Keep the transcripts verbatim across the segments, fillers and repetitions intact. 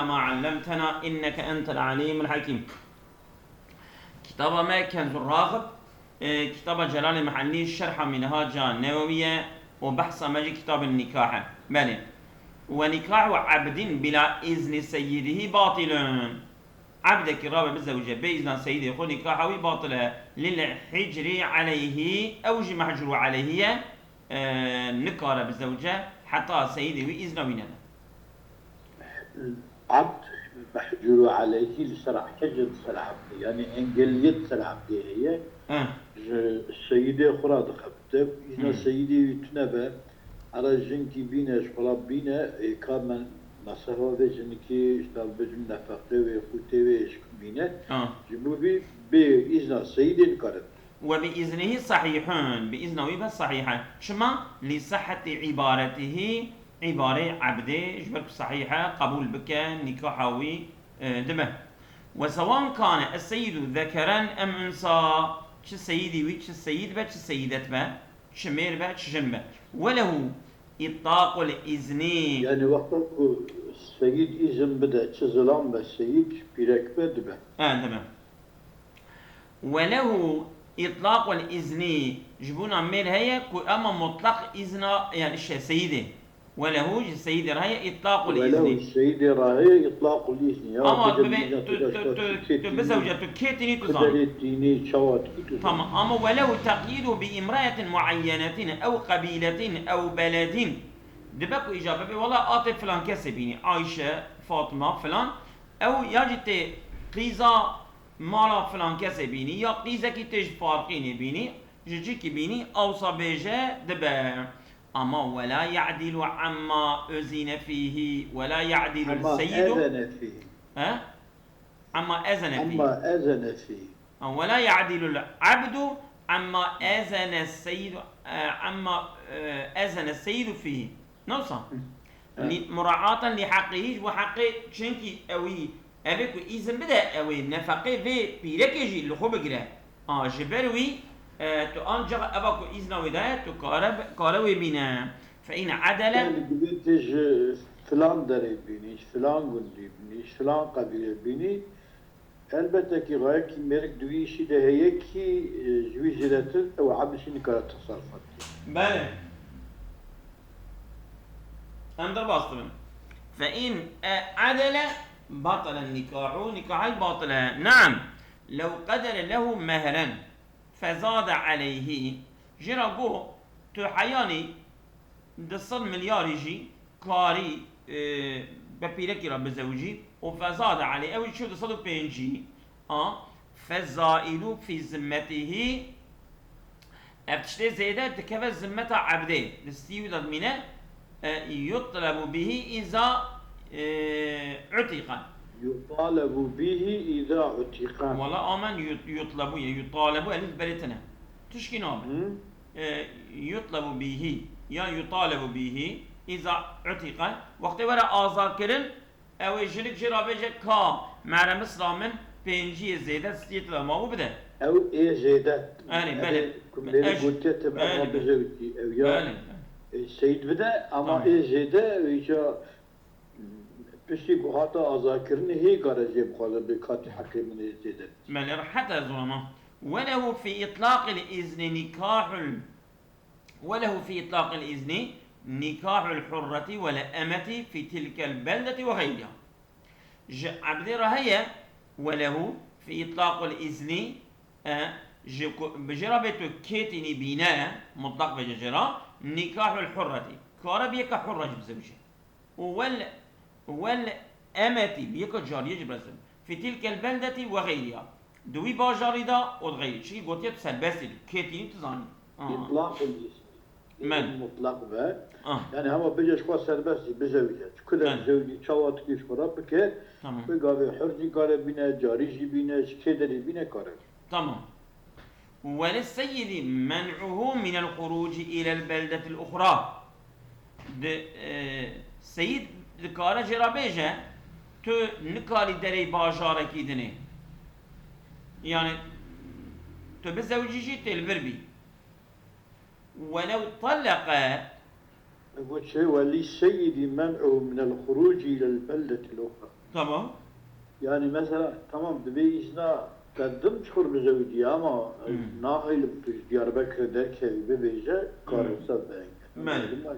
ما علمتنا إنك أنت العليم الحكيم. Kitaba me Kenzur Raxib, e, kitaba Celalê Mihellî, şerha Mînhaca Newewî ye û behsa me jî kitabên nîkah e. Belê. Ve nîkahu ebdin bila izni seyyidihî batilun. Ebdekî rabe bizewce bê îzna seyîdê xwe, nîkaha wî batil e. Lil hicrî aleyhî, ew jî mehcûr aleyhî ye. E, nikare bizewce heta seyîdê wî îzna wî nede. Ebd mehcûr aleyhî li ser hicr, li ser ebdê, yanî engeliye li ser ebdê heye. Eh. Ji seyîdê xwe re dixebite, îzna Hı. seyîdê wî tune be, here jinkî bîne, ji xwe re bîne, ê ka me mesefa vê jinikê, ji te bêjim nefeqê wê, qûtê wê êşkin bîne. Ah. Ji bo vî bê îzna seyîdê nikare. Ve bi iznihî sahîhun, bi îzna wî be sahîh e. Çima? Li sihheti îbaretihî, îbareyê ebdê ji ber ku sahîh e, qebûl bike, nîkaha wî, e, dibe. Ve sewan kane es-seyyidu zekeren em unsa, çi seyîdî wî, çi seyîd be, çi seyîdet be, çi mêr be, çi jin be. Ve lehu îtlaqul îznî. Yani wexta ku seyîd îzin bide, çi zilam be, seyîd pîrek be, dibe. E, dibe. Ve lehu îtlaqul îznî, ji bona mêr heye ku ema mutlaq îzna, yani şey, seyîdê. Ve lehu, ji seyîdê re heye îtlaqul Ve lehu îznî. Seyîdê re heye îtlaqul îznî. Ya Ama bicim, bibe, bicim, tu, bicim, tu, bicim, tu, bicim, tu bicim, bizewce, tu kê tînî tu zanî. Kuderê tînî, çawa tînî tu zanî. Tamam, ama ve lehu teqyîdu bi imraetin muayyenetin ew qabiletin ew beledin. Dibe ku îca bibe, wela atê filan kesê bînî, Ayşe, Fatma, filan. Ew ya jî tê qîza mala filan kesê bînî, ya qîzekî tê ji Farqînê bînî, ji cikî bînî, awsa bêje dibe. Ama wela ya'dilu amma uzine fîhî, wela ya'dilu Amma seyyidu. Ezene fîhî. He? Amma ezene fîhî. Amma ezene fîhî. Ha, wela ya'dilu abdu amma ezene seyyidu, e, amma, e, ezene seyyidu fîhî. Ne wisa? Hı. Lî, muraatan lî heqî, ji bo heqê, çimkî ewî, evê ku îzin bide, ewê nefeqê vê pîrekê jî li xwe bigire. A, ji ber wî, e, tu ancax eva ku îzna wê daye, tu kare, kare wê bîne. Fe in edele. Yani, divê tê ji filan derê bînî, ji filan gundî bînî, ji filan qebîle bînî, Elbette ki rayekî mêrik di wî îşî de heye ki, e, ji wî zêdetir ew ebd jî nikare teserufat bike. Belê. Em derbas dibin. Fe in, e, edele, batele nikahu, nikahî batil e. Naam. Lew qedere lehu mehren. Fezade aleyhî, jê re got, tu heyanî du sed milyarî jî karî, e, bi pîrekî re bizewicî û fezade aleyhî, ew jî çû du sed û pêncî, a, fezaidu fî zimmetihî, ev tiştê zêde dikeve zimmeta ebdê, li destî wî de dimîne, E, yutlebu bihi iza, e, utiqa. Yutalebu bihi iza utiqa. Wala amen yut-, yutlebu ye, yutalebu elif berê tine. Tişkî nabe. Hı? E, yutlebu bihi ya yutalebu bihi iza utiqa. Wextê were azakirin, ew ê jinik jê re bêje ka mere misla min pênciyê zêde siyê tila mabû bide. Ew ê zêde. Erê, Ew belê. ê ku mêrê Eş-, gotiye te belê, eva belê. Bizewitî. Ew ya Belê. E, seyîd bide, ama Tamam. ê zêde, îca piştî ku hata azakirinê hê kare jê bixwaze bê katî heqê min ê zêde. Belê, rehet ez ama. Ve lehu fî îtlaqil îzni nikahul, ve lehu fî îtlaqil îzni nikahul hurreti ve le emeti fî tilkel beldeti ve geyriha. Ji ebdê re heye, welehu fî îtlaqul îznî, e, ji ku, bi jê re bê tu kêtînî bîne, mutlaq bêje jê re, nîkahul hurretî. Kare bi yeka hurre jî bizewje. Û wel, wel emetî, bi yeka cariyê jî bizewje. Fî tilkel beldetî we xeyriya. Di wî bajarî de û di xeyrî. Çikî gotiye tu serbest î, tu kêtînî tu zanî. Aha. Îtlaqul îznî. Men. Mutlaq be. Ah. Yani hema bêje ji xwe serbest î, bizewije. Çi ku de Men. Bizewicî, çawa dikî ji xwe re bike. Tamam. Wê gavê hur jî kare bîne, carî jî bîne, ji kê derê bîne kare. Tamam. Welisseyidi men'uhu minel xuruci ilel beldetil uxra. Di, e, seyid dikare jê re bêje, tu nikarî derê bajarekî dinê. Yani tu bizewicî jî tê li vir bî. Welew telleke. Got çi? Welî seyidî men'u minel xurucî ilel beldetil uxra. Tamam. Yani mesela tamam, dibê îzna te din ji xwe re bizewicî ama Hmm. nahêlim tu ji Diyarbekirê derkevî bibêje, Hmm. kar wisa be. Belê.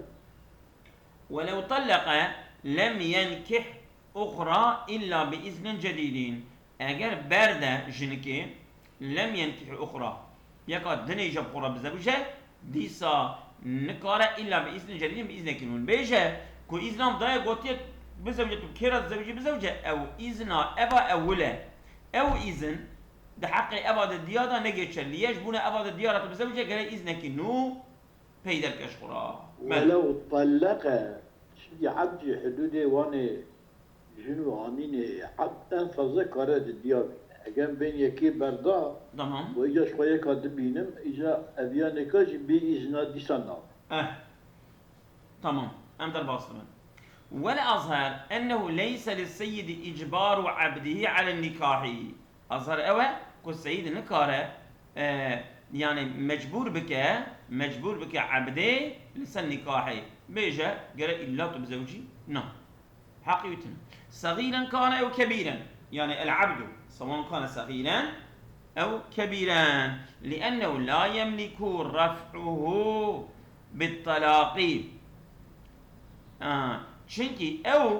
Welew telleke lem yenkih uxra illa bi iznin cedîdîn. Eger berde jinikê, lem yenkih uxra, yeka dinê jî bi xwe re bizewije, dîsa nikare illa bi iznin cedîdîn, bi iznekî nû. Bêje ku îzna min daye, gotiye bizewije, tu kê re dizewicî bizewije, ew îzna eva ewil e. Ew îzin di heqê eva de diya de ne geçerlî ye, ji bûne eva de diya re tu bizewije gere îznekî nû peyder ke ji xwe re. Belê. Welew telleke, çimkî ebd jî hidûdê wan ê jin û anînê, ebd en fazla kare di diya bîne. Eger bên yekê berda, Tamam. Wê îca ji xwe yeka dibînim, îca eviya nêka jî bê îzna dîsa nabe. Eh. Tamam. Em derbas dibin. Wele azher ennehu leyse li seyyidi icbaru ebdihi alen nikahî. Azher ew e ku seyîd nikare, e, yani mecbûr bike, mecbûr bike ebdê li ser nikahê. Bêje, gere îlla tu bizewicî? Na. Heqî wî tune. Segîren kane ew kebîren. Yani el-abdu, sewan kane segîren ew kebîren. Liennehu la yemliku ref'uhu bit-talaqî. Ha, çimkî ew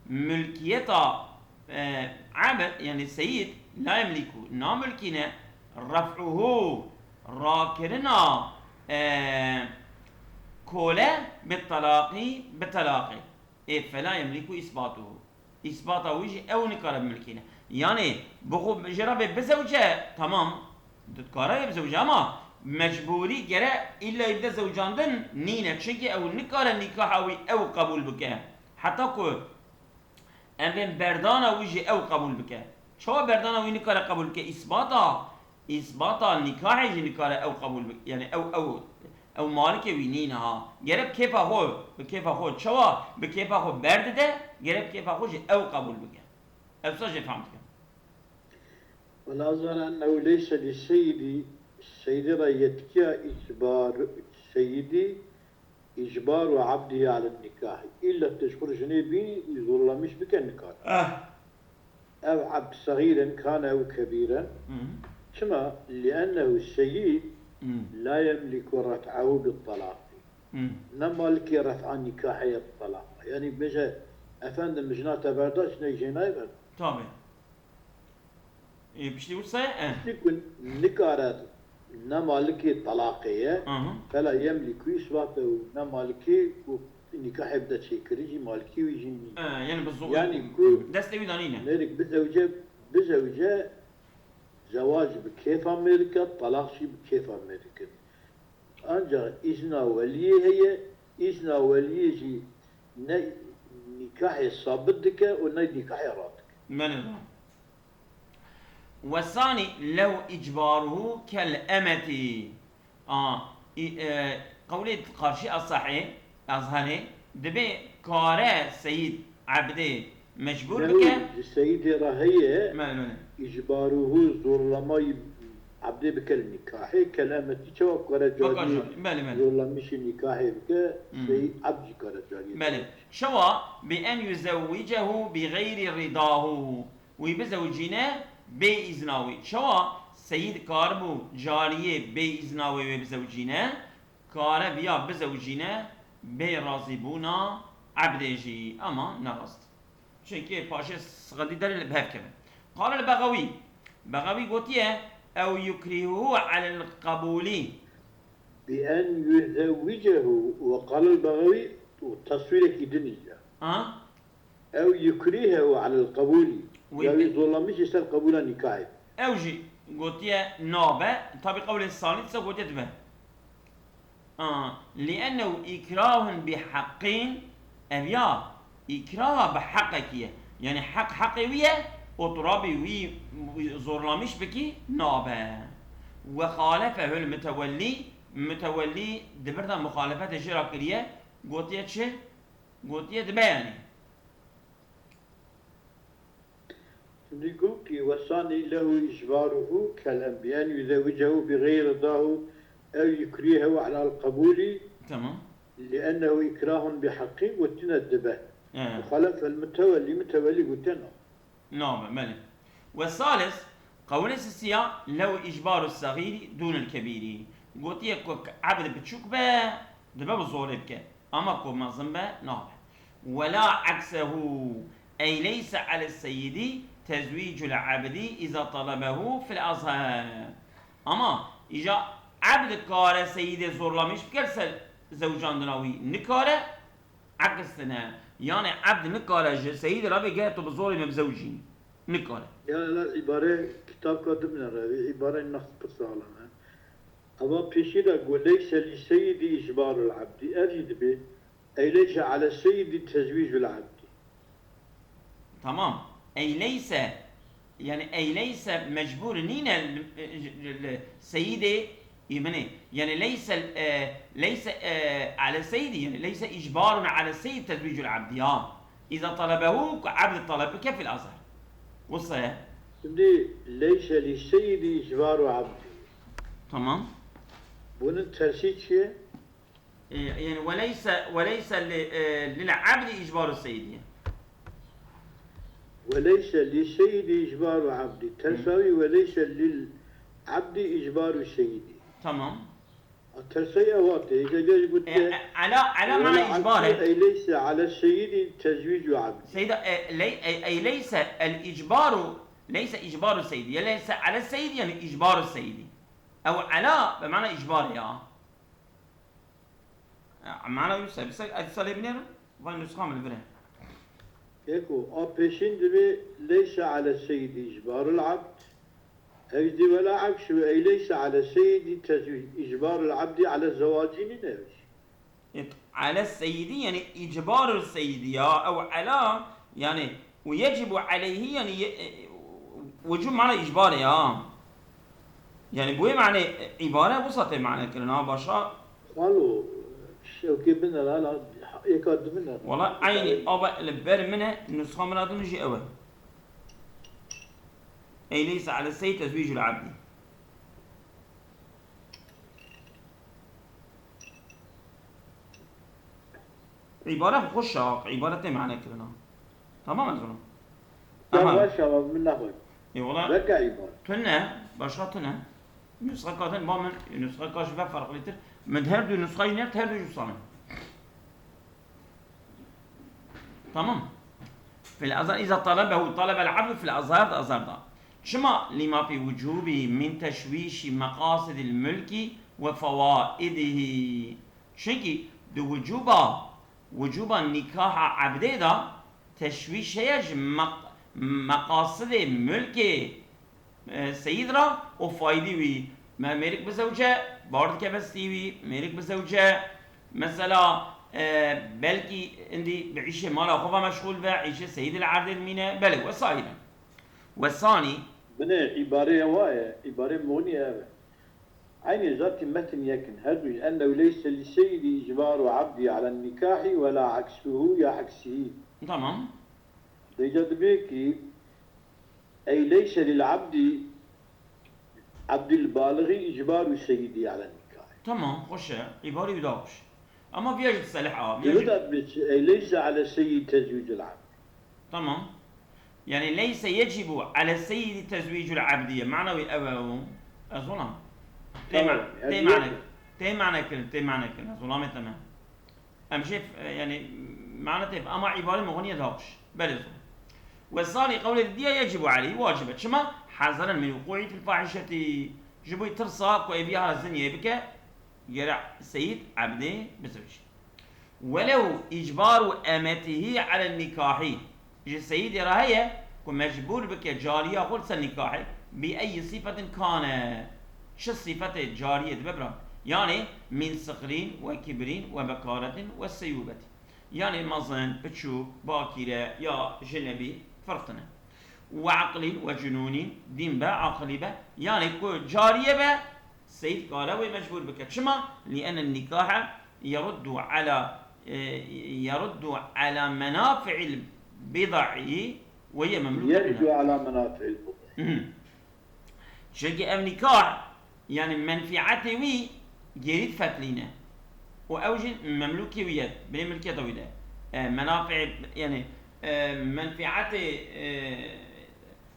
milkiyeta, e, ebd, yani seyîd, la yemliku, namilkîne, ref'uhu, rakirina, e, kole, bi talaqî, bi talaqê. Ê, fela yemliku îsbatuhu. Îsbata wî jî ew nikare bimilkîne. Yani, bi xwe jê re bê bizewce, tamam, tu dikare bê bizewce ama mecbûrî gere îlla bide zewcandin nîne. Çimkî ew nikare nîkaha wî ew qebûl bike. Heta ku em bên berdana wî jî ew qebûl bike. Çawa berdana wî nikare qebûl bike? Îsbata, îsbata nîkahê jî nikare ew qebûl bike. Yani ew, ew, ew malikê wî nîne ha. Gere bi kêfa xwe, bi kêfa xwe çawa? Bi kêfa xwe berdide, gere bi kêfa xwe jî ew qebûl bike. Ez wisa jê fehm dikim. Wela azher ennehu leyse li seyyidî, seyîdê re yetkiya îcbar, seyîdî îcbaru ebdî alen nikahî. Îlla tu ji xwe re jinê bînî, wî zorlamiş bike nikar. Eh. Ew ebd segîren kane ew kebîren. Hı. Çima? Liennehu seyîd Hı. la yemliku ref'ehu bit-talaqî. Hı. Ne malikê ref'a nikahê ye bi talaq. Yani bêje, efendim, jina te berda, jinê jê nayê berda. Tabii. E, piştî wisa ye? Eh. Piştî ku nikare ne malikê talaqê ye, Aha. fela yemliku îsbate û ne malikê ku nîkahê bide çêkirî jî malikî wî jî nîne. Eh, yani bi zor-, Yani ku destê wî de nîne. Mêrik bizewce, bizewce zewac bi kêfa mêrik e, talaq jî bi kêfa mêrik e. Ancak îzna weliyê heye, îzna weliyê jî ne nîkahê sabit dike û ne nîkahê red dike. Belê, belê. Wesanî lehu icbaruhu kel emeti. A, î-, e, qewlê qarşî esehê, ezherê, dibê kare seyîd ebdê mecbûr Lehu bike. Ji seyîdê re heye, Belê, belê. îcbaruhu, zorlamayî ebdê bike li nîkahê, kel emetî çawa kare Baka carî, carî, belê, belê. zorlamişî nîkahê bike, Hmm. seyîd ebd jî kare carî. Belê. Çawa? Bi en yuzewwicehu bi geyri ridahu. Wî bizewicîne bê îzna wî. Çawa? Seyîd karibû cariyê bê îzna wê wê bizewicîne, karebiya bizewicîne bê razîbûna ebdê jî. Ama ne rast. Çimkî paşê sixindî derê li bi hev kevin. Qala li Bexewî. Bexewî gotiye, ew yukrîhuhu alel qebûlî. Bi en yuzewwicehu we qala li Bexewî û teswîrekî din îca. Ha? Ew yukrîhehu alel qebûlî. Wî Ya wî bi- zorlamişî ser qebûla nîkahê. Ew jî gotiye nabe, tabî qewlê Salî dîsa gotiye dibe. A, liennehu îkrahun bi heqqîn, ev ya îkraha bi heqekî ye. Yani heq heqê wî ye û tu rabî wî, wî zorlamiş bikî nabe. Ve xalefehul mutewellî, mutewellî di vir de muxalefetê jê re kiriye, gotiye çi? Gotiye dibe yani. Li gokî wesanî lehu îcbaruhu kel em bi en yuzewwicehu bi geyri ridahu ew yukrîhehu alel qebûlî Tamam. liennehu îkrahun bi heqqî gotine dibe. He. Muxalefel mutewellî, mutewellî gotine. Nabe, belê. Ve salis, qewlê sisiya, lew îcbaru segîrî dûnil kebîrî. Gotiye ku ebd biçûk be, dibe bi zorê bike. Ama ku mezin be, nabe. Wela eksehu, ey leyse ale seyidî tezwîcul ebdî îza talabehu fil azher. Ama îja ebd kare seyidê zorlamîş bike ser zewcandina wî, nikare, aks tine. Yani ebd nikare ji seyidê re bê gere tu bi zorê me bizewcînî. Nikare. Ya la îbare kitabka dimine re, vê îbare next pir saxlem e. Eva pêşî de got, "Leyse li seyyidî îcbarul abdî." Ev jî dibê, "Ey leyse ale seyyidî tezwîcul abdî." Tamam. Ey leyse, yani ey leyse mecbur nîne li, li, li seyidê îmine. Yani leyse, e, leyse, e, ale seyidî, yani leyse icbarun ale seyid tezwîcul abdî ya. İza talabehu, ku abd talep bike fil azhar. Wisa ye. Şimdi leyse li seyyidî icbaru abdî. Tamam. Bunun tersi çi ye? E, yani, "Ve leyse, ve leyse li, e, lil abdi icbaru seyyidi." "Ve leyse li seyyidi icbaru abdi." Tersa wî, "Ve leyse lil abdi icbaru seyyidi." Tamam. A tersa ya wate, hêja gel E, gutiye, e, ala, ala "Ve mana la icbar e. Ey leyse ale seyyidi tezwicu abdi." Seyda, e, ley-, e, ey leyse el icbaru, leyse icbaru seyyidi. Ya leyse ale seyyidi, yani icbaru seyyidi. Ew ala bi mana icbar ya. E, mana wî se, bi se, ez salê binêrim, van nusxa min li vir e. Keko, a pêşîn dibê leyse ale seyyidî icbarul abd. Ev jî wela eksu, ey leyse ale seyyidî tezwîc, icbarul abdî ale zewacî nîne ev jî. E, ale seyyidî, yani icbarul seyyidî ya, ew ala, yani, û yecibu aleyhî, yani, ye-, e, wucûb mana icbarê ya. Yani, bu wê manê, e, îbare wisa tê mane kirin, ha, başa. Xalo, şewkê binere, hala êka dibinere. Wala eynî ava li ber min e, nusxa min a din jî ew e. Ey leyse ale sey tezwîcul abdî. Îbare xweş e, îbare tê mane kirina. Tamam ez ona. Ya Aha. Baş ama min nexwe. E, wala Veke îbare. Tune, başka tune. Nusxa ka din ba min, nusxa ka ji ve farqlîtir. Min her du nusxa jî neft, her du jî salim. Tamam. Fil azhar, iza talabehu, talabel abdu fil azhar, da azhar da. Çima? Lima fi wucubi min teşwişi meqasidil mulki ve fawaidihi. Çunkî di wucuba, wucuba nîkaha ebdê de teşwîş heye ji mek-, meqasidê mulkê, e, seyîd re û faydî wî. Me-, mêrik bizewce, bar dike bestî wî, mêrik bizewce, mesela, e, belkî indî bi îşê mala xwe ve meşxûl be, îşê seyîdê li erdê dimîne, belê, wesaîre. Wesanî. Binê îbareyê wa ye, îbarê Muxnî ev e. Eynî zatî metin yek in. Her du jî, "Ennehu leyse li seyyidî icbaru abdî alen nîkahî ve la eksuhu ya eksihî." Tamam. Dêca dibê ki, "Ey leyse lil abdî abdil balixî icbaru seyyidî alen nîkahî." Tamam, xweş e. Îbarê wî da xweş. Ama viya jî diselih a, viya jî Dibê da dibê çi? "Ey leyse ale seyyid tezwîcul abd." Tamam. Yani leyse yecibu ale seyyidi tezwicul abdiye. Mana wî ew e û ez ona. Tê Tamam, ma-, yani tê yok. mane, tê mane kirin, tê mane kirin. Ez ona me teme. Em jê, e, yani mana tê, ama îbarê Muxnî ye da xweş. Belê zon. Ve sani qewlê diye yecibu aleyhi, wacib e. Çima? Hazeren min wuqu'i fil fahişeti. Ji bo tirsa ku êvî ha ziniyê bike, gere seyid ebdê bizewicî. Welew icbaru emetihî alen nîkahî, ji seyîdê re heye ku mecbûr bike cariya xwe li ser nîkahê, bi eyî sîfetin kane, çi sîfetê cariyê dibe bira, yanê min sixrîn ve kibrîn ve bekaretin ve seyûbetî, yanê mezin, piçûk, bakîre ya jinebî, firq tine, ve eqlîn ve cunûnîn, dîn be, aqilî be, yanê ku cariyê be, Seyîd kare wê mecbûr bike. Çima? Li enne nîkahe yeruddu ala, e, yeruddu ala menafi'il bid'i ve hiye memlûketun. Yeruddu ala menafi'il bid'i. Mhm. Çunkî ev nîkah, yani menfiatê wî gêrî difetlîne. Û ew jî memlûkê wî ye, binê milkiyeta wî de. E, menafi, yani, e, menfiatê, e,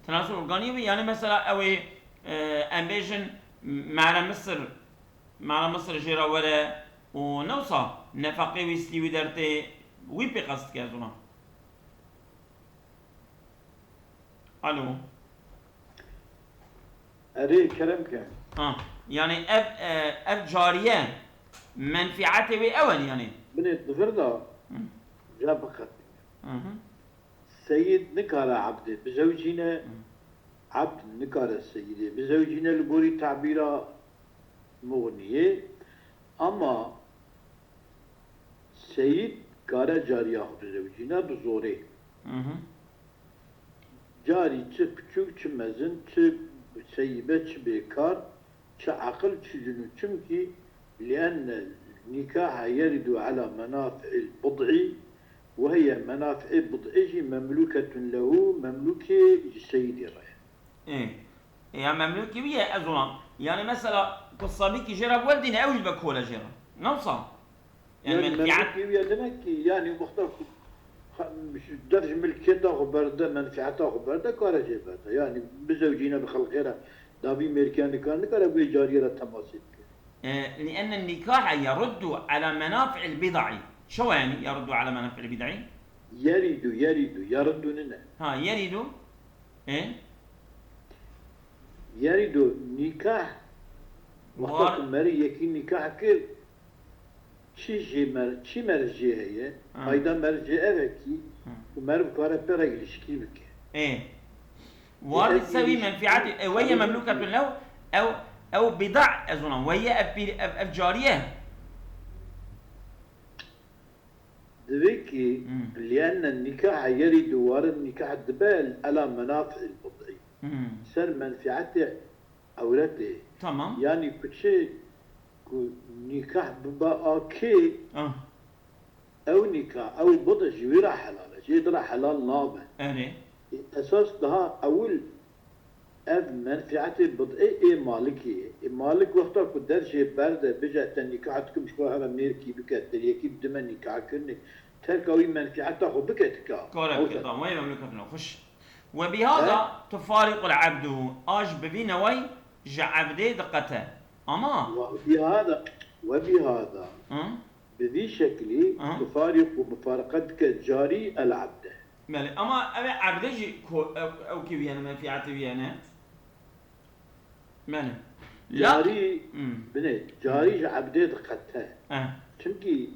Tenasül organi wî, yani mesela ew ê, e, em bêjin, mehre Misir, mehre Misir jê re were û ne wisa nefaqê wî stî wî dertê wî pê qest dike, ez ona. Alo. Erê, kerem ke. Ha, yani ev, e, ev cariye menfiatê wê ew en yani. Binê di vir de Hı. ca biqet. Hı hı. Seyîd nikare ebdê bizewicîne, Hı. ebd nikare seyîdê bizewicîne li gorî tabîra Muxniyê, ama seyîd kare cariya xwe bizewicîne bi zorê. Hı hı. Carî çi piçûk, çi mezin, çi seyîbe, çi bêkar, çi eqil, çi cunû. Çimkî لأن النكاح يرد على منافع البضع، وهي منافع البضع jî مملوكة له، memlûkê ji seyîdê re ye. Ê. Ê, ya memlûkê wî ye, ez ona. Yani mesela ku sabîkî jê re weldîne, ew jî be kole jê re. Ne wisa? Yani Yani menfiat. Memlûkê wî ye demek ki, yani wexta ku xa-, dev ji milkiyeta xwe berde, menfiata xwe berde, kare jê berde. Yani bizewcîne bi xelqê re, davî mêrkiya nikar nikare wê cariyê re temasê bike. E, لأن النكاح يرد على منافع البضع. Çawa yani يرد على منافع البضع? Yeridu, yeridu, yeridu nine. Ha, yeridu. E? Yeridu, nikah. Wexta War- ku merî yekî nikah kir, çi jê mer-, çi mercê heye? Ha. Fayda mercê ev e ki, Hı. ku meriv kare pê re îlişkî bike. E. Warid ev sevi îlişkî menfiatî, e, we ye memlûketun lew, ew, ew bida ez ona, we ye ev pîr-, ev, ev cariye. Divê ki, Hmm. لأن النكاح يرد، warid nikah dibe, على منافع البضع. Hmm. Ser menfiatê ewretê. Tamam. Yani ku çi, ku nikah bibe a kê, Ah. ew nikah, ew bid ji wî re helal e, jê di re helal nabe. Erê. Esas daha ewil ev menfiatê bid'ê ê malikê ye. Ê malik wexta ku dev jê berde, bije te nikah dikim, ji xwe here mêrkî bike, te yekî bidime nikah kirinê, terka wî menfiata xwe bike tika. Kare Ew bike, te- tamam, wê memlûketine xweş. He? وبهذا تفارق العبد. Aj bi vî neway ji ebdê diqete. Ama. وبهذا، وبهذا. Hı? Bi vî şeklî Hı? tufariq û mufareqet dike carî el ebde. Belê, ama ev ê ebdê jî ko-, ew, ew kê wî ye ne, menfiatê wî ye ne? Belê. La- Carî, Hmm. binê, carî ji ebdê diqete. Eh. Çimkî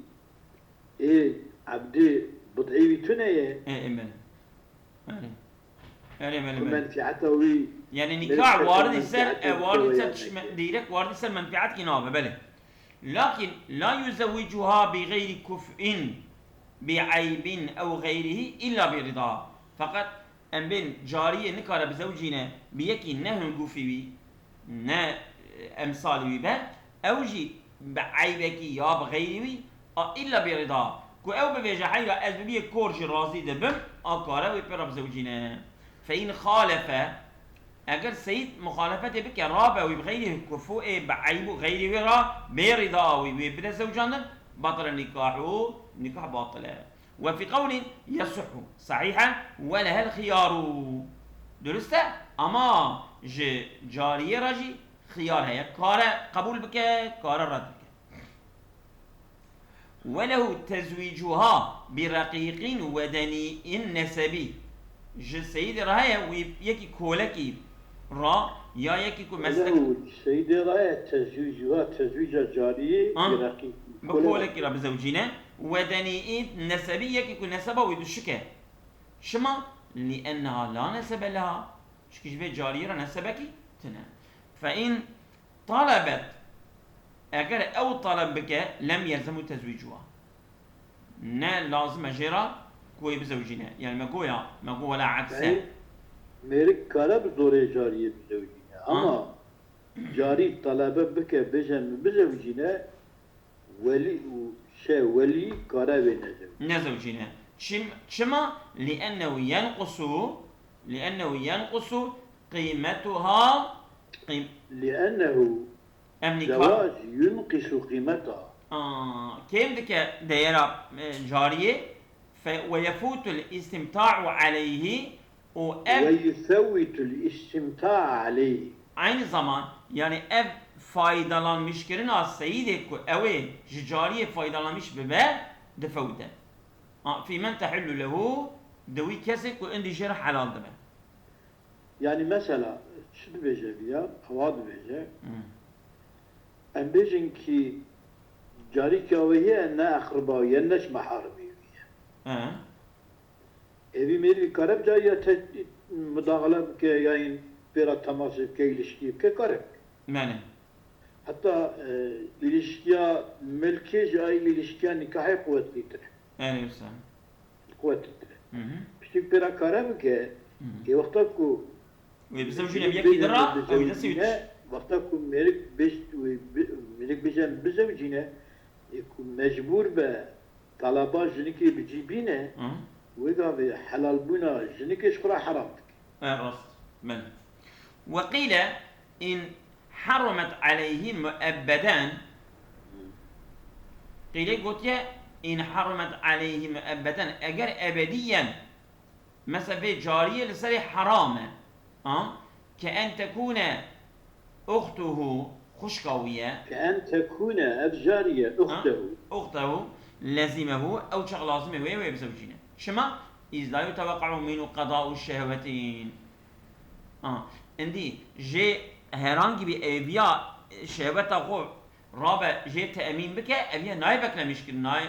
ê ebdê bid'ê wî tune ye. Ê, ê, belê. Belê. Erê, belê, Ku belê. menfiata wî Yani nikah waridî ser, menfiatê e, waridî ser yani. Tişme-, direkt waridî ser menfiat ki nabe, belê. Lakin la yuzewwicuha bi gayri kuf'in bi eybin ew gayrihi illa bi rida. Feqet em bên cariyê nikare bizewcîne bi yekî ne hingûfî wî, ne, e, emsalî wî be, ew jî bi eybekî ya bi xeyrî wî, a îlla bê rida. Ku ew bivêje, heyra ez bi biyê kor jî razî dibim, a kare wê pê re bizewicîne. Fe in xalefe, eger seyîd muxalefetê bike, rabe wî bi xeyrî kufuê, bi eyb û xeyrî wê ra, bê rida wî wê bide zewcandin, batile nîkahu, nîkah batil e. Ve fî qewlin yesihhu, sahîh e, ve lehel xiyaru. Durist e, ama ji cariyê re jî xiyar heye. Kare qebûl bike, kare red bike. Ve lehu tezwîcuha bi reqîqîn wedenî in nesebi. Ji seyîdê re heye, wî yekî kolekî ra ya yekî ku meslek Lehu seyîdê re ye tezwîcuha, tezwîca cariyê Ha? bi reqîq. Bi Kole kolekî re bizewcîne. Wedenî nesebî yekî ku neseba wî duşik e. Çima? Li enneha la nesebe leha. Çikî ji vê cariyê re nesebekî tune. Fe in talebet. Eger ew taleb bike, lem yelzemu tezwîcuha. Ne lazim e jê re ku wê bizewcîne. Yani me goya, me go wela ebse. Yani mêrik kare bi zorê cariyê bizewcîne. Ha? Ama carî talebe bike, bêje min bizewcîne, welî û şe welî kare wê nezewcîne. Nezewcîne. Çim-, çima? Li ennehu yenqusu, li ennehu yenqusu qîmetuha, qîm-, Li ennehu Ev nikah. Zewac yunqisu qîmeta. Aa, kêm dike deyera, e, cariyê. Fe-, ve yefûtul istimta'u aleyhî, û ev ويفوت الاستمتاع عليه. Aynı zaman, yani ev faydalanmışkirina seyîdê ku ew ê ji cariyê faydalanmış bibe, difewite. A, fî men tehillu lehu, di wî kesê ku indî jê re helal dibe. Yani mesela, çi dibêje viya, ewa dibêje. Hmm. Em bêjin ki carîka wê ye, ne eqriba wî ye, ne ji meharimê wî ye. He. Êvî mêrî kare bi cariya te mudaxile bike, yayîn pêra temasê bike, îlişkî bike, kare bike. Belê. Heta, e, îlişkiya milkê ji ay îlişkiya nîkahê quwetlîtir e. Erê wisa. Quwetlîtir e. Hı hı. Piştî pêra kare bike, Hı hı. ê wexta ku Wê bizewicîne bi yekî din re, ew ê destê wî diş. Wexta ku mêrik bêj-, wê bi-, mêrik bêje em bizewicîne, ê ku mecbûr be talaba jinikê bi cî bîne, Hı. wê gavê helalbûna jinikê ji xwe re heram dike. E, rast. Belê. Ve qîle in herumet aleyhi muebbeden. Qîlê gotiye in herumet aleyhi muebbeden. Eger ebediyen Mesela vê cariyê li serê heram e. Ha? Ke en tekune uxtuhu, xwişka wî ye. Ke en tekune, ev cariye, Ha? uxtehu. Uxtehu, lezimehu, ew çax lazimê wê, wê bizewicîne. Çima? Îz la yuteweqa'u minhu qada'u şehwetin. Ha. Îndî jê herangî bî êviya şehweta xwe rabe jê temîn bike, ev yê nayê beklemîş kirin, nayê,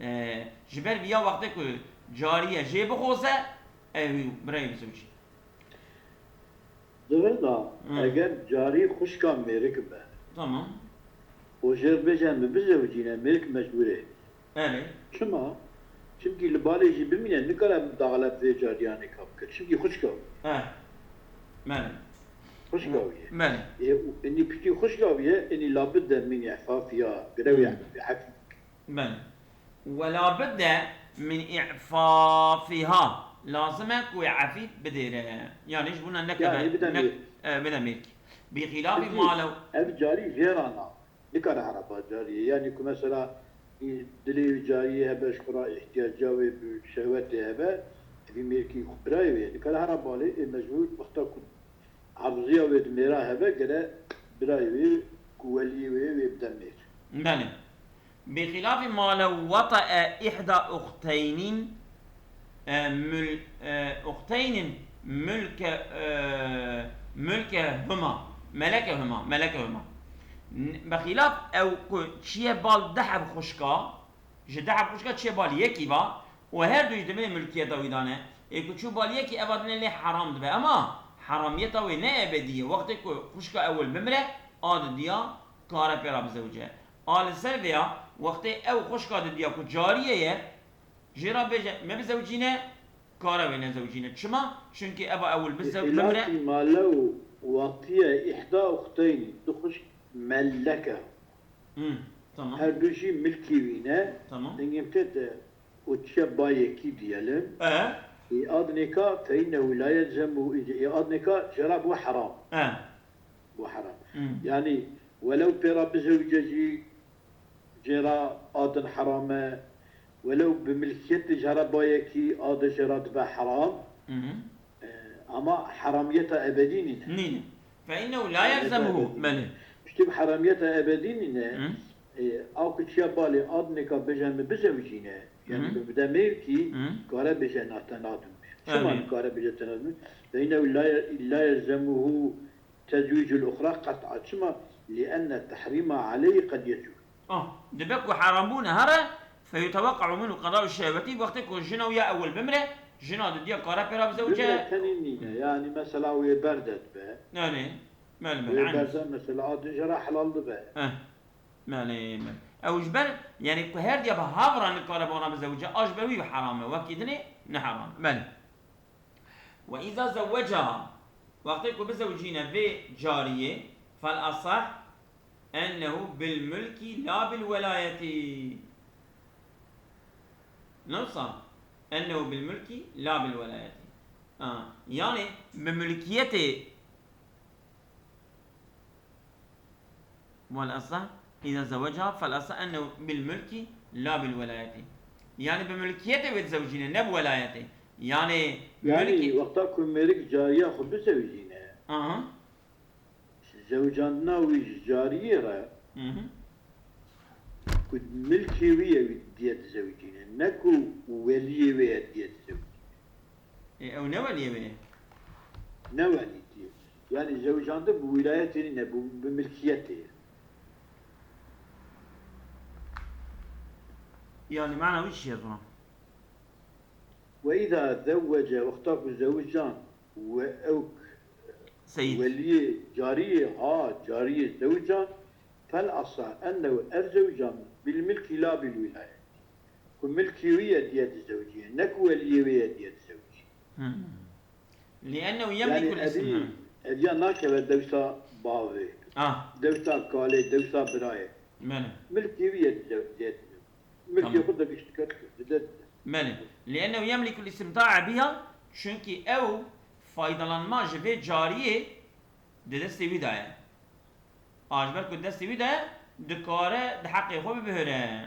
e, ji ber viya wextê ku cariye jê bixoze, ew birayê bizewicî. Di vir de, Hı. eger carî xwişka mêrik be, Tamam. û jê re bêje em bizewicîne, mêrik mecbûr e. Erê. Çima? Çimkî li balê jî bimîne, nikare daxile vê cariyanê ka bike. Çimkî xwişka wî. Eh. Belê. Xwişka wî ye. Belê. Ê, û inî piştî xwişka wî ye, inî labidde min î'fafiha, girewê Hı. efî. Belê. Ve labidde min i'fafiha. Lazim e ku wê efî bidêre. Yani ji bûna nekeve, Yani bide ne-, mêrk. e, bide mêrk. Bi xilafî Peki, ma lew ev carî jê re na. Nikare heraba cariyê. Yani ku mesela, e, dilê wî cariyê hebe, ji xwe re ihtiyaca wê bi şehwetê hebe, evî mêrkî xwe birayê wê ye. Nikare heraba lê, ê mecbûr wexta ku arziya wê di mêra hebe, gere birayê wê ku weliyê wê, wê bide mêr. Belê. Bi xilafî ma lew watae ihda uxteynin, e, mül-, e, uxteynin mülke, e, mülke huma, meleke huma, meleke huma. N-, bi xilaf ew ku çiye bal deh ev xwişka, ji deh ev xwişka çiye bal yekî va, û her du ji dimê mülkiyeta wî dane. Ê ku çû bal yekî eva dinê lê heram dibe. Ema heramiyeta wê ne ebedî ye. Wextê ku xwişka ewil bimire, a didiya kare pê re bizewice. A li ser vêya, wextê ew xwişka didiya ku cariye ye, jê re bêje, me bizewicîne, kare wê nezewicîne. Çima? Çunkî eva ewil bizew-, bimire. Xilafî ma lew watiye ihda uxteyni, du xwişk melleke. Hmm, tamam. Her du jî milkî wî ne. Tamam. Dengê min tê de û çiye ba yekî diyelim. E? Ê, ad nêka fe innehu la yelzemu, ê, ad nêka jê re bû heram. E. Bû heram. Hmm. Yani, welew pê re bizewice jî, jê re adin heram e. Welew bi milkiyetê jê re ba yekî, adin jê re dibe heram. Hı hı. E, ama heramiyeta ebedî nîne. Nîne. Fe innehu la yelzemuhu. Belê. Piştî bi heramiyeta ebedî nîne. Hı. E, a ku çiya balê adinêka bêje min bizewicîne, yani Hı. bi bide mêrkî, Hı. kare bêje na te nadim mêr. Çima Erê. nikare bêje te nadim mêr? Fe innehu la ye-, la yelzemuhu tezwîcul uxra qet'a. Çima? Li'enne tehrîma aleyhi qed yecûz. Ah, dibe ku herambûne here, fe yuteweqe'u minhu qeda'u şehwetî, wextê ku jina wî ya ewil bimire, jina didiya kare pê re bizewce. Bimire tenê nîne, yani mesela wê berde dibe. Yani, belê, belê, Wê aynen. berde mesela a din jê re helal dibe. Eh, belê, belê. Ew ji ber, yani ku her diya bi hav re nikare bi wan re bizewce, a ji ber wî heram e, wekî dinê ne heram e. Belê. Ve îza zewwecaha, wextê ku bizewicîne vê cariyê, fel asah ennehu bil mulki la bil welayetî. Ne wisa? Ennehu bil mulki la bil welayetî. Ha, yani bi mulkiyetê Vel asah, îza zewecaha fel asah ennehu bil mulki la bil welayetî. Yani bi mulkiyetê wê dizewicîne, ne bi welayetê. Yani Yani milkî. Wexta ku mêrik cariya xwe bizewicîne, Aha. Zewicandina wî ji cariyê re Mhm. ku milkê wî ye wî diye dizewicîne. Ne ku weliyê wê ye diye dizewicîne. E, ew ne weliyê wê ye? Ne welî diye. Yani zewicandin bi wîlayetê nîne, bi, bi milkiyetê ye. Yani mana wî çi ye zona? Ve îza zewwece, wexta ku zewican, we ew Seyîd. Weliyê cariyê, ha, cariyê zewican, fel asah ennehu, ev zewican bil milkî la bil wîlayet. Ku milkê wî ye diye dizewicî, ne ku weliyê wê ye diye dizewicî. Hmm. Li'ennehu Yani yemliku evî, l-istimna. Eviya nakeve dewsa bavê, Ah. Dewsa kalê, dewsa birayê. Belê. Milkê wî ye diye, diye. Milkê Tamam. xwe de gişt dike, dide. Belê. Li'ennehu yemliku l-istimta'a biha, çünkü ew faydalanma ji vê cariyê di destê wî de ye. A ji ber ku destê wî de ye, dikare di heqê xwe bibihire.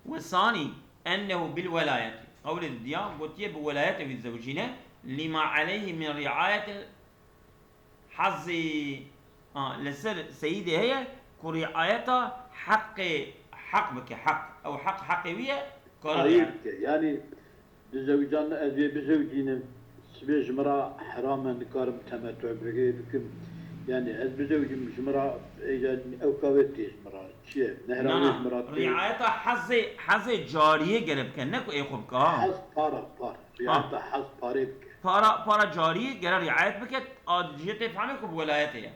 Ve sanî, ennehu bil welayeti. Qewlê didiya, gotiye bi welayetê wî dizewicîne, lima aleyhi min riayetil hazî. A, li ser seyîdê heye ku riayeta heqê, heq bike, heq. Ew heq, heqê wî ye, kare Hayır riayet. Ki, yani, Dizewicandin, ez wê bizewicînim, sibê ji min re heram e, nikarim temetû bikim. Yani ez bizewicim ji min re, êca ew ka wê tê ji min re. Çi ye? Nehra Na, wê na. ji min re tê. Riayeta hezê, hezê cariyê gere bike, ne ku ê xwe bike, ha. Hez para, par. Ha. Riayeta hez parê bike. Para, para cariyê gere riayet bike, a, jê tê fehmê ku bi welayetê ye.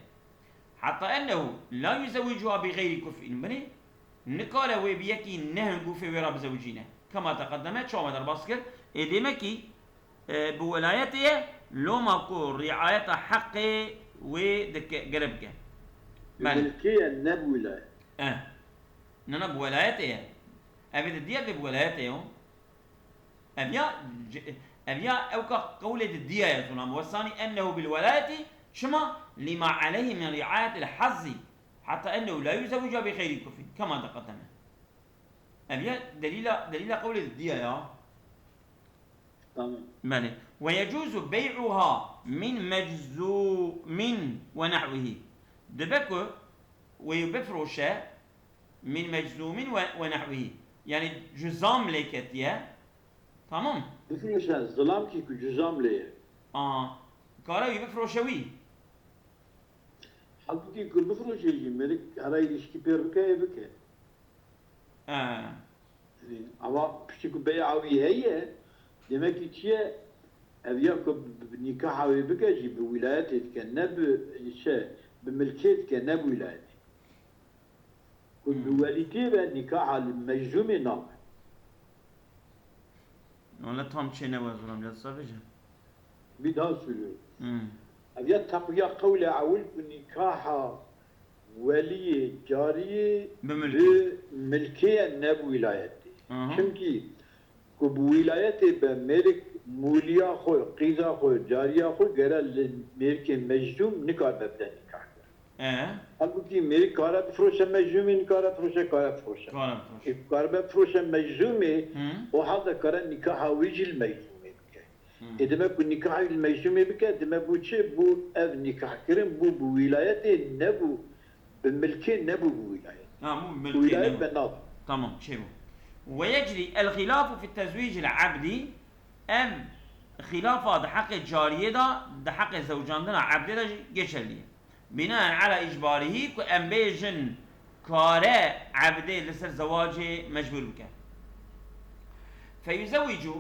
Heta ennehu la yuzewicuha bi geyri kuf'in, binê nikare wê bi yekî ne hingûfê wê re bizewicîne. Kema teqedeme, çawa me derbas kir, ê dêmekî, e, bi welayetê ye, loma ku riayeta heqê wê dike, gere bike. Bi Belê. Milkê ye, ne bi wilayet. Eh. Ne, ne, bi welayetê ye. Ev ê didiye vê bi welayetê ye. Ev ya, c-, ev ya ew ka qewlê didiya ye zûna. Wesanî ennehu bil welayetî, çima? Lima aleyhi min riayetil hazzî, hatta ennehu la yuzewica bi xeyrî kufî, kema teqedeme. Ev ya delîla, delîla qewlê didiya ya. Tamam. Belê. Ve yecuzu bey'uha min meczûmin ve nahwihi. Dibe ku wê bifroşe Min meczûmin ve, ve nehwî. Yani cuzam lê ketiye. Tamam. Bifroşe, zilamkî ku cuzam lê ye. Aa, kare wî bifroşe wî. Halbûkî ku bifroşe jî, mêrik hera îlişkî pê bike, ê bike. Ee. Ama piştî ku beya wî heye, demek ki çi ye? Ev ya ku bi, bi nîkaha wê bike jî bi wîlayetê dike, ne bi, şey, bi milkê dike, ne bi wîlayetê. Ku bi Hmm. welîtî ve nîkaha li meczûmê nabe. Wala tam çê ne wazûram ya, disa bêje. Bir daha söylüyorum. Hmm. Ev ya teqwiya qewlê ewil ku nîkaha weliyê cariyê Bi milkê. Bi milkê ye, ne bi wîlayetê. Aha. Çimkî ku bi wîlayetê be, mêrik mûliya xwe, qîza xwe, cariya xwe gere li mêrikê meczûm nikaribe bide nîkah kirin. E? Halbûkî mêrik kare bifroşe meczûmê, nikare bifroşe, kare bifroşe. Kare bifroşe. Ê ku karibe bifroşe meczûmê, Hı. o halde kare nîkaha wî jî li meczûmê bike. Hı. Ê demek ku nîkaha wî li meczûmê bike, demek bû çi? Bû ev nîkahkirin bû bi wîlayetê, nebû bi milkê, nebû bi wîlayet. Ha, bû bi milkê, Wîlayet nebû. Be nav. Tamam, çê bû. Ve yecrî el xilafu fi tezwîcil abdî, ev xilafa di heqê cariyê de, di heqê zewcandina ebdê de jî geçerlî ye. Binaen ala îcbarihî, ku em bêjin kare ebdê li ser zewacê mecbûr bike. Feyuzewicû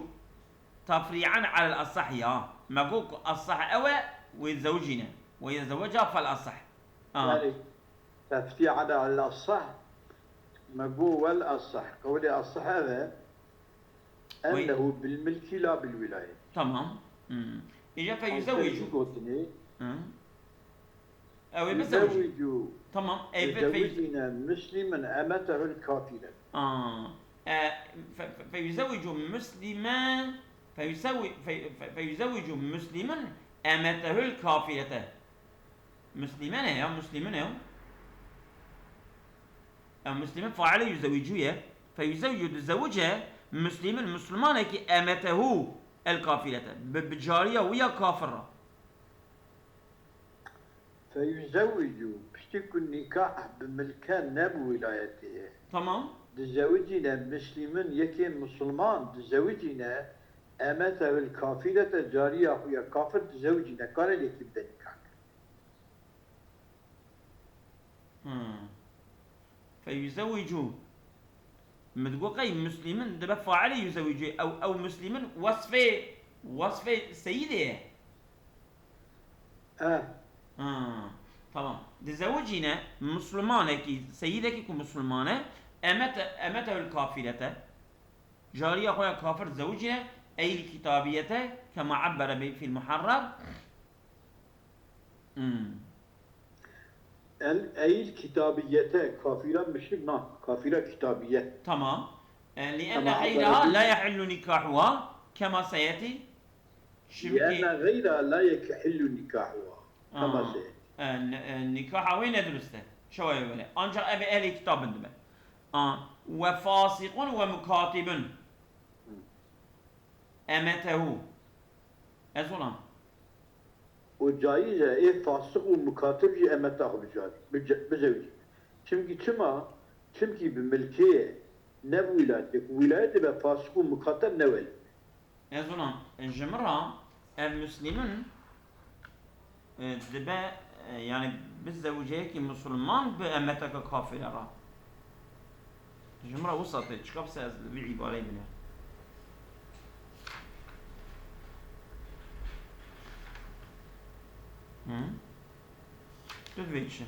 tefrî'an alel asah ya. Me got ku asah ew e, wê zewicîne. Ve yezeweca fel asah. Aa. Yani, tefrî'an alel asah, me got wel asah. Qewlê asah ev e. Wê- Ennehu bil milkî la bil wîlayet. Tamam. Hmm. Îca fe Ew yüzewicû. Gotinê. Hı. Ew ê bizewicî. Yüzewicû. Tamam. Ey fe fe yüz- Yüzewicîne muslimin emetehul kafire. Aa. E, fe, fe, fe yüzewicû muslimen, fe yüzewi-, fe, fe, fe yüzewicû muslimin emetehul kafirete. Muslimen e ya, muslimin e ya. Ya muslimin failê yüzewicû ye. Fe yüzewicû dizewice muslimin, muslimanekî emetehu. El kafirete. Bi, bi cariya wî ya kafir re. Feyuzewwicu, piştî ku nîkah bi milke ne bi wîlayetê ye. Tamam. Dizewicîne mislîmin yekê misilman, dizewicîne emete wil kafirete, cariya xwe ya kafir dizewicîne, kare yekî bide nîkah kir. Hmm. Feyuzewwicu. Min digot qey muslîmin dibe failê yuzewwicu. Ew, ew muslîmin wesfê, wesfê seyîdê ye. Eh. Ha, tamam. Dizewicîne muslimanekî, seyîdekî ku musliman e, emete, emete ul kafirete. Cariya xwe ya kafir dizewicîne, eyl kitabiyete, kema abbere bi fîl muharrar. Hmm. El eyl kitabiyete, kafira müşrik na, kafira kitabiye. Tamam. E, li enne geyraha la yahillu nikahuha kema seyeti. Li enne geyraha la yahillu nikahuha kema seyeti. E, nikaha wê ne durust e. Şewayê wele. Ancak ev ehlê kitabin dibe. A, ve fasikun ve mukatibun. Emetehu. Ez olam. Û caiz e ê fasiq û mukatib jî emeta xwe bicarî, bice-, bizewicî. Çimkî çima? Çimkî bi milkê ye, ne bi wîlayetê. Ku wîlayetê be fasiq û mukateb ne welî. Ez olam, ji min re ev muslîmin, e, dibe, e, yani bizewiceyekî musulman bi emeteke kafire re. Ji min re wisa tê, çiqas ez li vî îbareyê binêrim. Hı? Tu vê çi?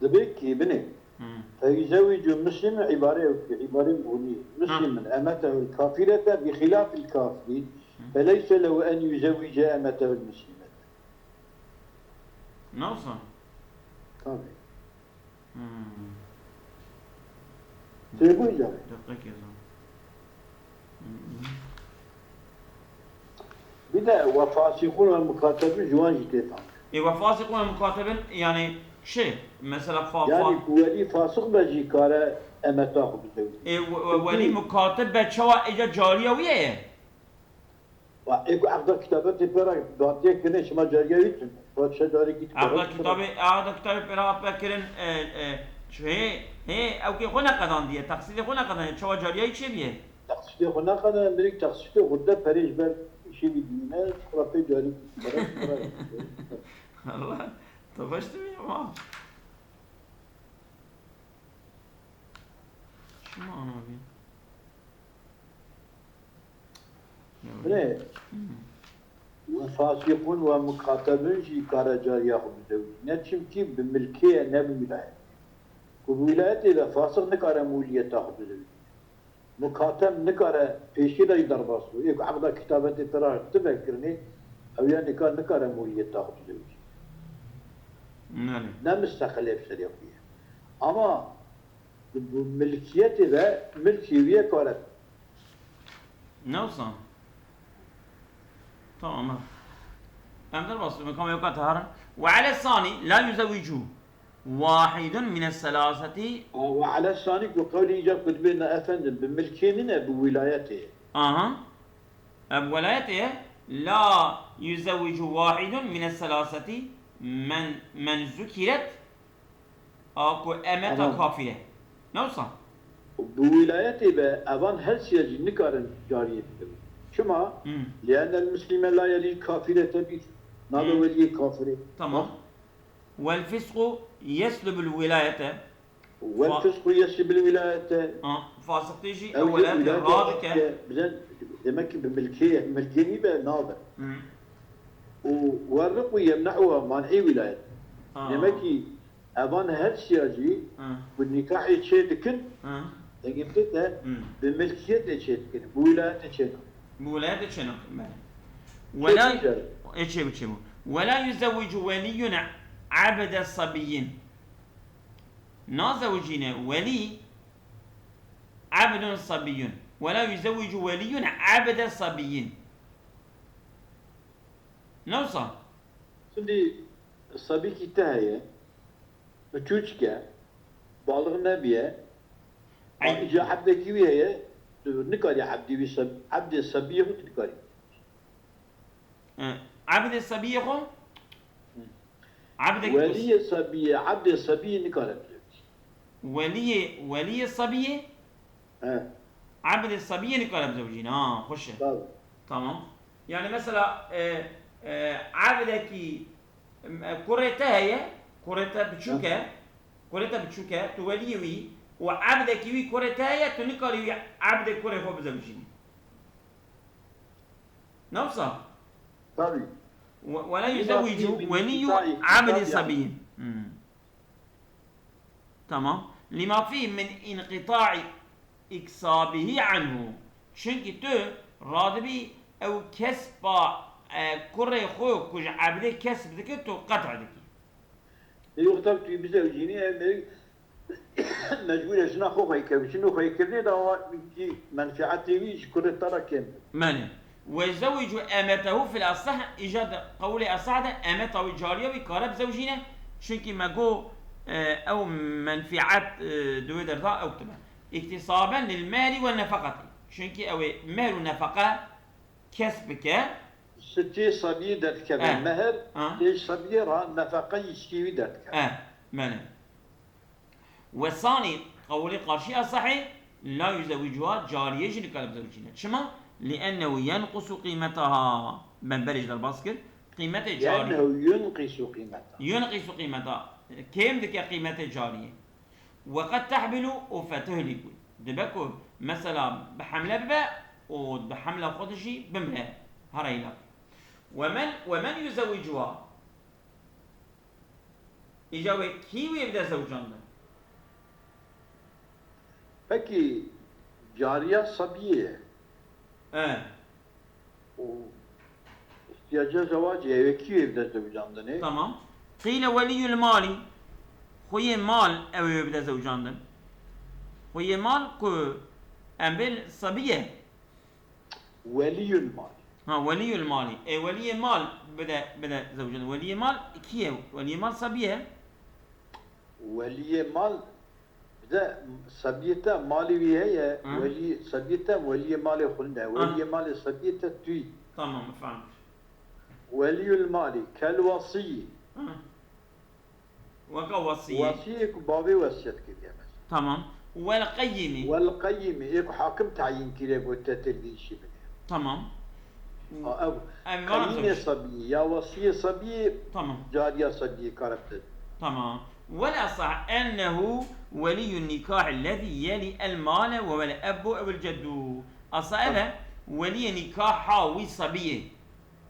Dibê kî binê. Hı. Feyuzewwicu muslim îbare ew kî, îbare muhunî. Muslimin emete ew kafirete bi xilafil kafirî. Feleyse lehu en yuzewwice emete ew muslimete. Nawsa? Tabii. Hmm. Têbû îcar. Deqekê zan. Bir de ve fasîkûn ve mukatebîn ji wan jî tê fam. Ê ve fasîkûn ve mukatebîn yani şey, mesela fa, fa... Yani ku welî fasîq be jî kare emeta xwe bide. Ê we-, we-, welî mukateb be çawa êca cariya wî ye? Wa ê ku eqda kitabetê pê re datiye kirine şima cariya wî tune. Wa çe carekî dikare. Eqda kitabê, eqda kitabê pê re hatbe kirin, e, e, çi hê, hê, ew kê xwe neqedandiye, teqsîdê xwe neqedandiye, çawa cariya wî çêbiye? Teqsîdê xwe neqedandiye, mirîk teqsîdê xwe de perê ji ber îşê wî dîne, ji xwe re pê carekî dikare, ji xwe re. Allah, tu baş dibî ama. Çima anavî? Binê, we fasîqûn we mukatebin jî kare cariya xwe bizewicîne, çimkî bi milkê ye, ne bi wîlayetê. Ku bi wîlayetê be, fasîq nikare mûliyeta xwe bizewicîne. Mukateb nikare pêşî de jî derbas bû. Ê ku eqda kitabetê pê re hatibû vekirinê, ew ya nika nikare mûliyeta xwe bizewicîne. Ne misteqilê bi serê xwe ye. Ama Bi milkiyetê ve milkî wî ye kare. Ne wisa? Tamam, ha. Em derbas dikin, kam ewka teharin. Ve ale sani la yuzewicu wahidun mine selaseti. Ve ale sani ku qewlî îca ku dibê ne efendim, bi milkê nîne, bi wîlayetê ye. Aha. E, bi welayetê ye. La yuzewicu wahidun mine selaseti men, men zukiret. A ku emeta kafîr e. Ne wisa? Bi wîlayetê be evan her siya jî nikarin cariyê bikin. Çima? Lienel muslîme la yelî kafîre tebî. Nabe weliyê kafirê. Tamam. Wel fisqu yeslubul wîlayete. Wel fisqu yeslubul wîlayete. Ha, fasiqtî jî ew welayetê radike. Bize demek ki bi milkê, milkê nî be nabe. Û werriqu yemne'uha man'î wîlayet. Demek ki Evan her siya jî ku nîkahê çê dikin, dengê te bi milkiyetê çê dikin, bi wîlayetê çê nakin. Bi wîlayetê çê nakin, belê. Wela ê çê biçê bû. Wela yuzewwicu weliyun abde sabiyyin. Nazewicîne welî abdun sabiyyun. Wela yuzewwicu weliyun abde sabiyyin. Ne wisa? Şimdi sabîkî te heye, biçûçik e, balix nebiye, Ey- Îca ebdekî wî heye, tu nikarî ebdê wî seb-, ebdê sebiyê xwe tu nikarî. E, ebdê sebiyê xwe? Hı. Ebdekî xwe. Weliyê sebiyê, ebdê sebiyê nikare bizewicî. Weliyê, weliyê sebiyê? He. Ebdê sebiyê nikare bizewicîne. Ha, xweş e. Tabii. Tamam. Yani mesela, e, e, ebdekî, e, kurê te heye, kurê te biçûk e, kurê te biçûk e, tu weliyê wî û ebdekî wî kurê te heye, tu nikarî wî ebdê kurê xwe bizewicînî. Ne wisa? Tabii. Ve-, ve la Lima yuzewicu fihi min veliyyu nisa'i ebdi iktisabi sabiyyin. Hmm. Tamam. Lima fihi min inqita'i iktisabihi anhu. Çünkü tu radibî ew kesba, e, kurê xwe ku ji ebdê kesb dike, tu qet' dikî. Ê wexta tu bizewicînî, em ê mecbûr e jina xwe xweyî kevin. Jin û xweyîkirinê de awa kî menfîetê wî ji kurê te re kêm be. Belê. Ve yuzewicu emetehu fil asah, îca di qewlê asah de emeta wî, cariya wî kare bizewicîne. Çünkü me got, e, ew menfîet, e, di wê derda ew tune. İktisaben lil mehri ve nefekati. Çünkü ew ê mehr û nefeqe kesb bike. Ji tê sebiyê derdikeve. Eh. Mehr, Ha. tê sebiyê re nefeqe yî ji tê wî derdikeve. Eh, belê. Ve sanî, qewlê qarşî asahê, la yuzewicuha, cariyê jî nikare bizewicîne. Çima? Liennehu yenqusu qîmetaha. Me berê jî derbas kir. Qîmetê cariyê. Liennehu yunqisu qîmetaha. Yunqisu qîmetaha. Kêm dike qîmetê cariyê. Ve qed tehbilu û fetuhliku. Dibe ku mesela bi hemle bibe û bi hemla xwe de jî bimre. Hara hîlak. Ve men, ve men yuzewicuha. Îca wê kî wê bide zewcandin? Pekî cariya sebiyê ye. E. Û ihtiyaca zewacê ye, wê kî wê bide zewcandinê? Tamam. Qîle weliyul malî. Xweyê mal ew ê wê bide zewcandin. Xweyê mal ku em bê sebiye. Weliyul malî. Ha, weliyul malî. E, weliyê mal bide, bide zewcandin. Weliyê mal kî ye? Weliyê mal sebiye. Weliyê mal, bide sebiyê te malê wî heye. Hı. Welî, sebiyê te weliyê malê xwe ne. Ha. Weliyê malê sebiyê te tu yî. Tamam, efendim. Weliyul malî, kel wesiyî. Hı. Weka wesiyê. Wesiyê ku bavê wesiyet kiriye mesela. Tamam. Wel qeyyimî. Wel qeyyimî, ê ku hakim tayîn kiriye, got te têl vî îşî bike. Tamam. Ha, ev Em qeyyîmê vana sebiyê ya wesiyê sebiyê Tamam. cariya sebiyê kare bide. Tamam. Wel asah ennehu weliyyun nikah ellezî yelî el male ve vel ebbu ew el ceddu. Asa ev e, weliyê nikaha wî sebiyê.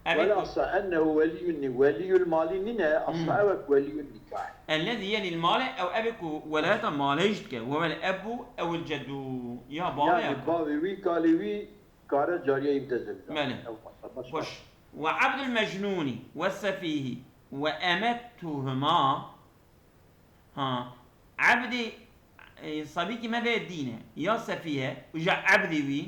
Ev ê Wela ku asa ennehu weliyun ni-, weliyul malî nîne, asa Hmm. ew e ku weliyun nikah. Ellezî yelîl male, ew ev ê ku welayeta malê jî dike. Ve vel ebbu ew el ceddu. Ya bavê ya Yani ka. bavê wî, kalê wî kare cariyeyî bide zewcan. Belê. Ew masa başka. Xweş. Ve abdul mecnûnî ve sefîhî ve emetuhuma. Ha, ebdê, e, sabîkî me vê dîn e, ya sefî ye, û ja ebdê wî,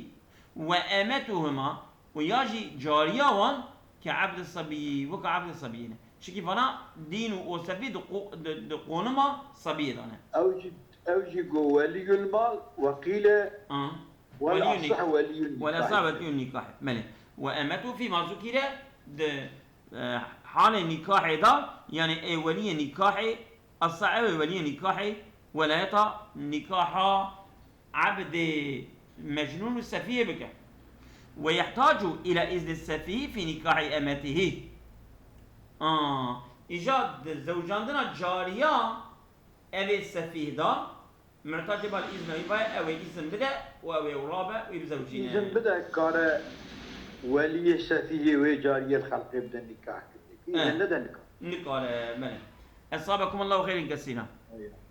we emetuhuma, û ya jî cariya wan, ke ebdê sabî, weke ebdê sabî ne. Çikî vana dîn û o sefî di qo-, di, di qonima sabiyê de ne. Ew jî, ew jî go weliyul mal, we qîle, Ha. wela Weliyun nik-, asah weliyun wela nikah. asah weliyun nikah. Belê. We emetu fî mazûkî re di E, halê nîkahê de, yanî ê weliyê nîkahê, esa ew ê weliyê nîkahê welayeta nîkaha ebdê mecnûn û sefiyê bike. Ve yehtacu îla îzni sefî fî nîkahî emetihî. A, îca di zewcandina cariya evê sefîh de, Muhtacê bal îzna wî baye, ew ê îzin bide û ew ê ew rabe û ê bizewicîne. Îzin bide kare weliyê sefîhê wê cariyê li xelqê bide nîkah kirdî. Îzin Eh. nede nikare. Nikare, belê. Esabekumullahu xeyrin kesîra. Eyvallah.